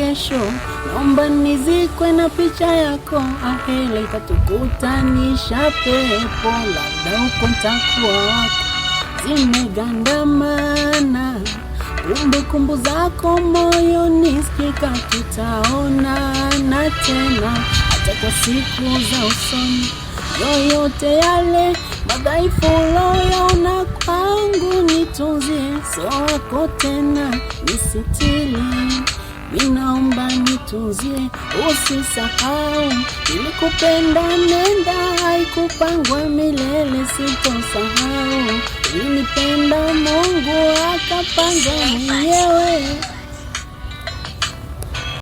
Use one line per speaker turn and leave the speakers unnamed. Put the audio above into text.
kesho. Naomba nizikwe na picha yako, ahela itatukutanisha pepo, labda huko ntakuwa wako. Zimegandamana kumbukumbu zako moyoni, sikika tutaonana tena, hata kwa siku za usoni. Yoyote yale madhaifu uloyaona kwangu nitunzie, so wako tena nisitili. Ninaomba nitunzie, usisahau nilikupenda, nenda haikupangwa milele, sitosahau. Ulinipenda, Mungu akapanga mwenyewe.